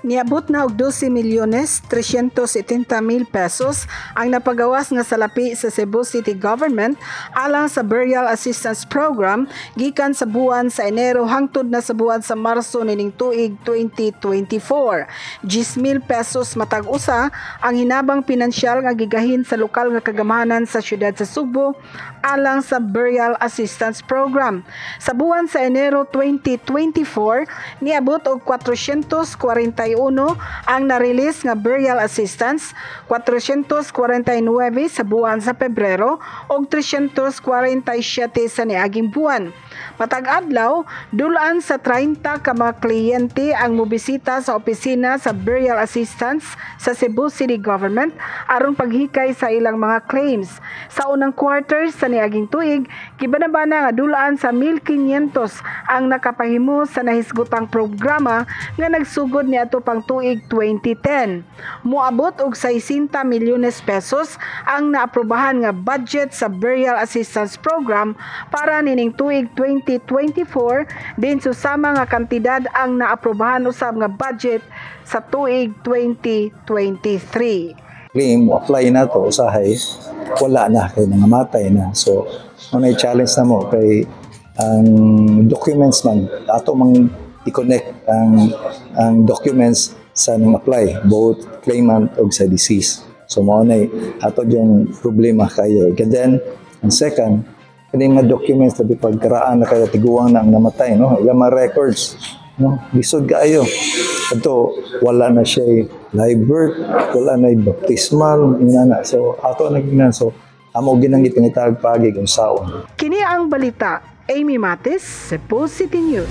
Niabot na og 12 milyones 370 mil pesos ang napagawas nga salapi sa Cebu City Government alang sa Burial Assistance Program gikan sa buwan sa Enero hangtod na sa buwan sa Marso nining tuig 2024. 10 mil pesos matag usa ang hinabang pinansyal nga gigahin sa lokal nga kagamhanan sa siyudad sa Sugbo alang sa Burial Assistance Program. Sa buwan sa Enero 2024, niabot og 441 ang na-release nga burial assistance, 449 sa buwan sa Pebrero ug 347 sa niaging buwan. Matag adlaw, dulaan sa 30 ka mga kliyente ang mobisita sa opisina sa burial assistance sa Cebu City Government aron paghikay sa ilang mga claims. Sa unang quarter sa niaging tuig, gibanabana nga dulaan sa 1,500 ang nakapahimo sa nahisgutang programa nga nagsugod niadto pang tuig 2010. Moabot og 60 milyones pesos ang naaprobahan nga budget sa Burial Assistance Program para nining tuig 2024, din susama nga kantidad ang naaprobahan usab nga budget sa tuig 2023. Claim mo apply na to, usahay wala na kay nangamatay na. So mao challenge na mo kay ang documents man ato mang i-connect ang documents sa nang apply, both claimant og sa deceased. So mao na ato yung problema kayo. And then ang second, kani mga documents, labi pagkaraan na kay tiguang na ang namatay, no, ilang mga records, no, lisod kaayo. Ato wala na siya live birth, wala na baptismal ingana. So ato na gina, so amo ginang gipangitag pagi kung saon. Kini ang balita. Amy Matis, Cebu City News.